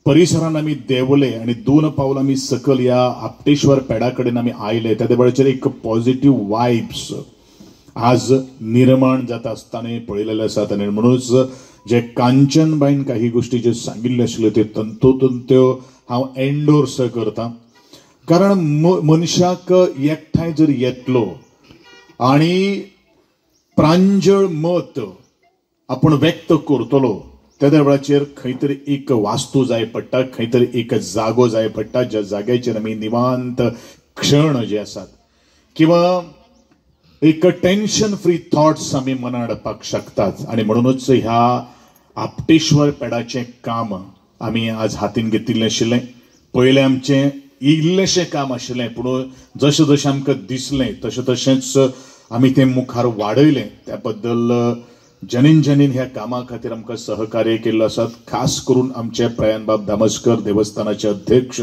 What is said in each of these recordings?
परिसरान आमी देंवले आनी 2 पावलां आमी सकल ह्या आपटेश्वर पेडा कडेन आमी आयले त्या वेळाचेर एक पॉझिटिव्ह वायब्स आज निर्माण जाता आसतना पळयलेले आसात. आनी म्हणूनच जे कांचनबाईन काही गोष्टी ज्यो सांगिल्ल्यो आशिल्ल्यो त्यो तंतोतंत्यो हांव एन्डोर्स करता. कारण मनशाक एकठांय जर येतलो आनी प्रांजळ मत आपूण व्यक्त करतलो त्या वेळाचेर खंय तरी एक वास्तू जाय पडटा, खंय तरी एक जागो जाय पडटा ज्या जाग्याचेर आमी निवांत क्षण जे आसात किंवा एक टेन्शन फ्री थॉट्स आमी मनात हाडपाक शकतात. आनी म्हणूनच ह्या आपटेश्वर पेडाचें काम आमी आज हातीन घेतिल्लें आशिल्लें. पयलें आमचें इल्लेशें काम आशिल्लें, पूण जशें जशें आमकां दिसलें तशें तशेंच आमी तें मुखार वाडयलें. त्या बद्दल जनीन जनीन ह्या कामा खातीर आमकां सहकार्य केल्लें आसात. खास करून आमचे प्रयाणबाब दामसकर देवस्थानाचे अध्यक्ष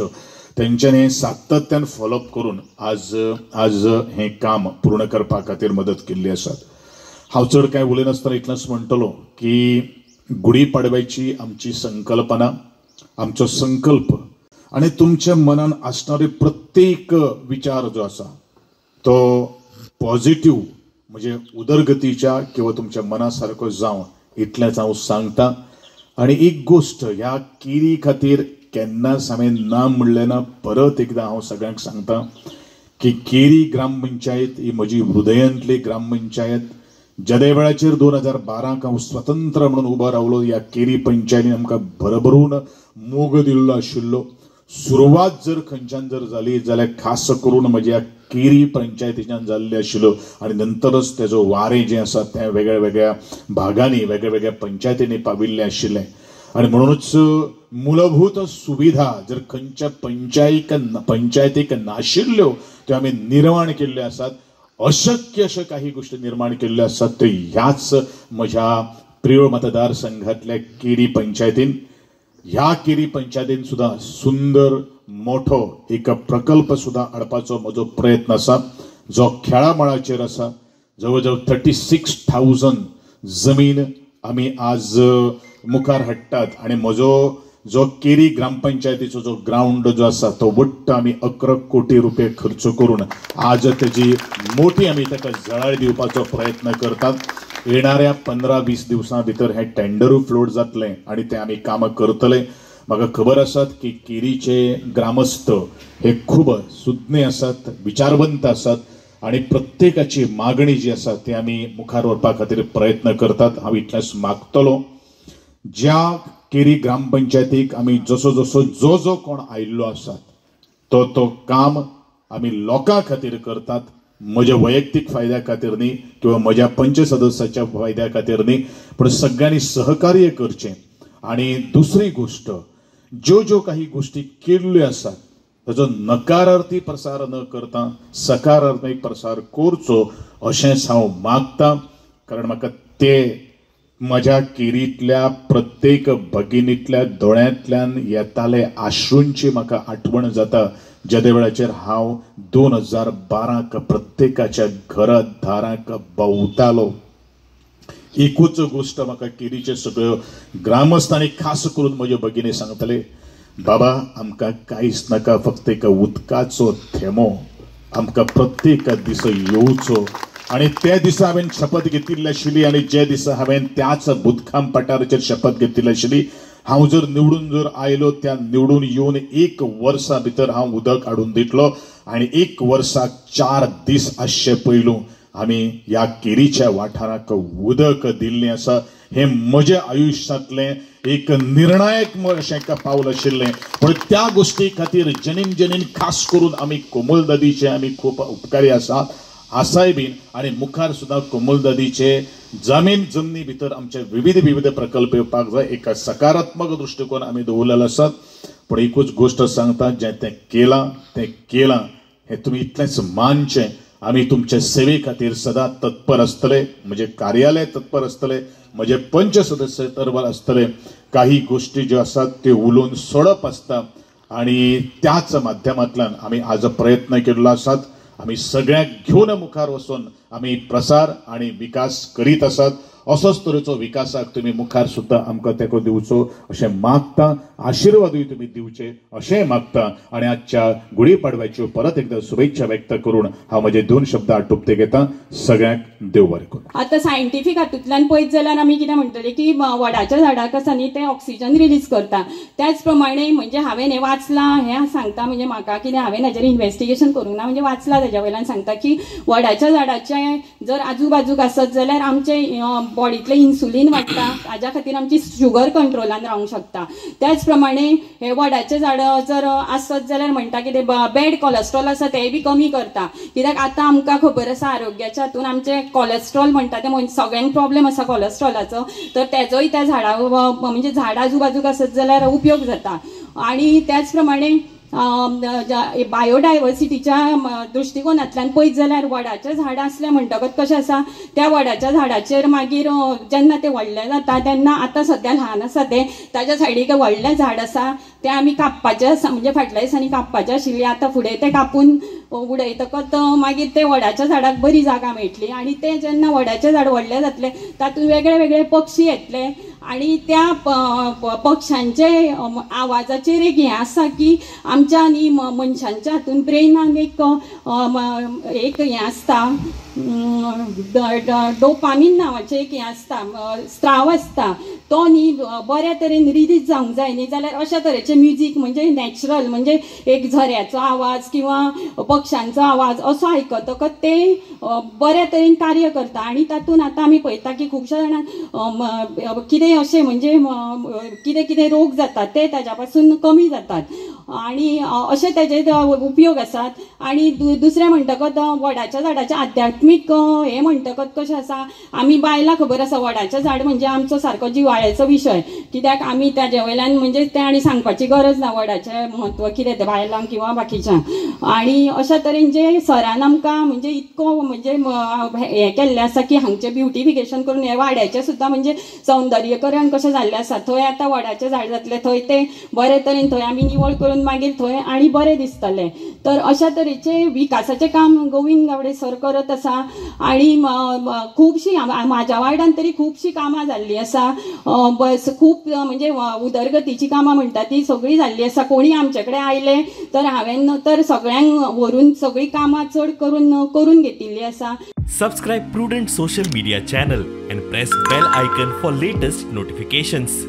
तेंच्यांनी सातत्यान फॉलोअप करून आज आज हें काम पूर्ण करपा खातीर मदत केल्ली आसात. हांव चड कांय उलयनासतना इतलेंच म्हणटलो की गुडी पाडव्याची आमची संकल्पना, आमचो संकल्प आनी तुमच्या मनान आसणारे प्रत्येक विचार जो आसा तो पॉझिटिव्ह म्हणजे उदरगतीच्या किंवा तुमच्या मना सारको जावं इतलेंच हांव सांगता. आनी एक गोश्ट ह्या केरी खातीर केन्नाच हांवें ना म्हणलें ना. परत एकदां हांव सगळ्यांक सांगता की केरी ग्रामपंचायत ही म्हजी हृदयांतली ग्रामपंचायत. जेदे वेळाचेर 2012 हांव स्वतंत्र म्हणून उबो रावलो ह्या केरी पंचायतीन आमकां भरभरून मोग दिल्लो आशिल्लो. सुरवात जर खंयच्यान जर जाली जाल्यार खास करून म्हज्या केरी पंचायतीच्यान जाल्ली आशिल्लो आनी नंतरच तेजो वारें जें आसा तें वेगळ्या वेगळ्या भागांनी वेगळ्या वेगळ्या पंचायतींनी पाविल्लें आशिल्लें. आनी म्हणूनच मूलभूत सुविधा जर खंयच्या पंचायतीक नाशिल्ल्यो त्यो आमी निर्माण केल्ल्यो आसात. अशक्य अश्यो काही गोश्टी निर्माण केल्ल्यो आसात त्यो ह्याच म्हज्या प्रियोळ मतदारसंघातल्या केरी पंचायतीन. ह्या केरी पंचायतीन सुद्दां सुंदर मोठो एक प्रकल्प सुद्दां हाडपाचो म्हजो प्रयत्न आसा जो खेळा मळाचेर आसा. जवळ जवळ 36,000 जमीन आमी आज मुखार हाडटात आनी म्हजो जो केरी ग्रामपंचायतीचो जो ग्रावंड जो आसा तो वट्ट आमी 11 कोटी रुपये खर्च करून आज तेजी मोठी आमी ताका जळाळ दिवपाचो प्रयत्न करतात. येणाऱ्या 15-20 दिवसां भितर हें टेंडरूय फ्लोट जातलें आनी तें आमी कामां करतले. म्हाका खबर आसात की केरीचे ग्रामस्थ हे खूब सुज्ञ आसात, विचारवंत आसात आनी प्रत्येकाची मागणी जी आसा ती आमी मुखार व्हरपा खातीर प्रयत्न करतात. हांव इतलेंच मागतलो ज्या केरी ग्रामपंचायतीक आमी जसो जसो जो जो कोण आयिल्लो आसात तो तो काम आमी लोकां खातीर करतात, म्हज्या वैयक्तीक फायद्या खातीर न्ही किंवा म्हज्या पंच सदस्याच्या फायद्या खातीर न्ही, पूण सगळ्यांनी सहकार्य करचें. आनी दुसरी गोश्ट ज्यो ज्यो काही गोश्टी केल्ल्यो आसात ताचो नकारार्थी प्रसार न करता सकारात्मक प्रसार करचो अशेंच हांव मागता. कारण म्हाका ते म्हज्या केरींतल्या प्रत्येक भगिनींतल्या दोळ्यांतल्यान येताले आश्रूंची म्हाका आठवण जाता. जेदे वेळाचेर हांव 2012 प्रत्येकाच्या घरात दाराक भोंवतालो. एकूच गोश्ट म्हाका केरीचे सगळ्यो ग्रामस्थ आनी खास करून म्हज्यो भगिनी सांगताले, बाबा आमकां कांयच नाका, फक्त एका उदकाचो थेंबो आमकां प्रत्येक दिसा येवचो. आनी त्या दिसा हांवें शपथ घेतिल्ली आशिल्ली आनी जे दिसा हांवें त्याच भूतखाम पठाराचेर शपथ घेतिल्ली आशिल्ली, हांव जर निवडून जर आयलो त्या निवडून येवन 1 वर्सा भितर हांव उदक हाडून दितलो. आनी 1 वर्साक 4 दीस आसचे पयलू आमी ह्या केरीच्या वाठाराक उदक दिल्लें आसा. हें म्हज्या आयुश्यांतलें एक निर्णायक अशें एक पावल आशिल्लें. पूण त्या गोश्टी खातीर जनीन जनीन खास करून आमी कोमलदादीचे आमी खूब उपकारी आसात आसाय बीन. आनी मुखार सुद्दां कोमलदादीचे जमनी भितर आमचे विविध विविध प्रकल्प येवपाक जाय, एक सकारात्मक दृश्टिकोन आमी दवरलेलो आसात. पूण एकूच गोश्ट सांगता, जें तें केलां तें केलां हें तुमी इतलेंच मानचें. आमी तुमचे सेवे खातीर सदां तत्पर आसतले, म्हजें कार्यालय तत्पर आसतलें, म्हजे पंच सदस्य तत्पर आसतले. काही गोश्टी ज्यो आसात त्यो उलोवन सोडप आसता आनी त्याच माध्यमांतल्यान आमी आज प्रयत्न केल्लो आसात. आमी सगळ्यांक घेवन मुखार वचून आमी प्रसार आनी विकास करीत आसात. असोच तरेचो विकासाक तुमी मुखार सुद्दां आमकां तेंको दिवचो अशें मागता, आशिर्वादूय तुमी दिवचे अशें मागता आनी आजच्या गुढीपाडव्याच्यो परत एकदा शुभेच्छा व्यक्त करून हांव म्हजे दोन शब्द आटोपते घेता. सगळ्यांक देव बरें करूं. आतां सायंटिफीक हातूंतल्यान पळयत जाल्यार आमी कितें म्हणटले की वडाच्या झाडाक आसा न्ही तें ऑक्सिजन रिलीज करता. त्याच प्रमाणे म्हणजे हांवें हें वाचलां, हें सांगता म्हणजे म्हाका कितें हांवें हाजेर इन्वेस्टिगेशन करूंक ना, म्हणजे वाचलां ताज्या वयल्यान सांगता की वडाच्या झाडाचे जर आजूबाजूक आसत जाल्यार आमचे बॉडींतलें इन्सुलीन वाडटा, ताज्या खातीर आमची शुगर कंट्रोलान रावंक शकता. त्याच प्रमाणे हे वडाचें झाड जर आसत जाल्यार म्हणटा कितें बॅड कॉलेस्ट्रॉल आसा तेंय बी कमी करता. कित्याक आतां आमकां खबर आसा आरोग्याच्या हातून आमचें कॉलेस्ट्रॉल म्हणटा तें सगळ्यांक प्रॉब्लेम आसा कॉलेस्ट्रॉलाचो, तर तेजोय त्या झाडा म्हणजे झाड आजूबाजूक आसत जाल्यार उपयोग जाता. आनी त्याच प्रमाणे बायोडायवर्सिटीच्या दृश्टिकोनांतल्यान पळयत जाल्यार वडाचें झाड आसलें म्हणटकच कशें आसा त्या वडाच्या झाडाचेर मागीर जेन्ना तें व्हडलें जाता तेन्ना आतां सद्या ल्हान आसा तें ताज्या सायडीक व्हडलें झाड आसा तें आमी कापपाचें आसा, म्हणजे फाटल्या दिसांनी कापपाचें आशिल्लें, आतां फुडें तें कापून उडयतकच मागीर तें वडाच्या झाडाक बरी जागा मेळटली आनी तें जेन्ना वडाचें झाड व्हडलें जातलें तातूंत वेगळे वेगळे पक्षी येतले आनी त्या पक्षांचे आवाजाचेर एक हें आसा की आमच्या न्ही मनशांच्या हातून ब्रेनान एक एक हें आसता डोपामीन नांवाचें एक हें आसता स्त्राव आसता, तो न्ही बऱ्या तरेन रिलीज जावंक जाय न्ही जाल्यार अशा तरेचें म्युजीक म्हणजे नॅचरल म्हणजे एक झऱ्याचो आवाज किंवा पक्षांचो आवाज असो आयकतकच ते बऱ्या तरेन कार्य करता. आनी तातूंत आतां आमी पळयता की खुबश्या जाणांक कितें अशें म्हणजे कितें कितें रोग जातात ते ताज्या पासून कमी जातात आनी अशे तेजे उपयोग आसात. आनी दुसरें म्हणटकच वडाच्या झाडाचें आध्यात्मीक हें म्हणटकच कशें आसा आमी बायलां खबर आसा वडाचें झाड म्हणजे आमचो सारको जिवाळ्याचो विशय, कित्याक आमी ताजे वयल्यान म्हणजे तें आनी सांगपाची गरज ना वडाचें म्हत्व कितें तें बायलांक किंवा बाकीच्यांक. आनी अशा तरेन जे सरान आमकां म्हणजे इतको म्हणजे हें केल्लें आसा की हांगचें ब्युटिफिकेशन करून हें वाड्याचें सुद्दां म्हणजे सौंदर्यकरण कशें जाल्लें आसा, थंय आतां वडाचें झाड जातलें थंय तें बरे तरेन थंय आमी निवळ करून मागीर थंय आनी बरें दिसतलें. तर अशा तरेचें विकासाचें काम गोविंद गावडे सर करत आसा आनी खुबशीं म्हाज्या वार्डान तरी खुबशीं कामां जाल्लीं आसा, बस खूब म्हणजे उदरगतीचीं कामां म्हणटा ती सगळीं जाल्लीं आसा. कोणी आमचे कडेन आयले तर हांवें तर सगळ्यांक व्हरून सगळीं कामां चड करून करून घेतिल्लीं आसा. Subscribe Prudent social media channel and press bell icon for latest notifications.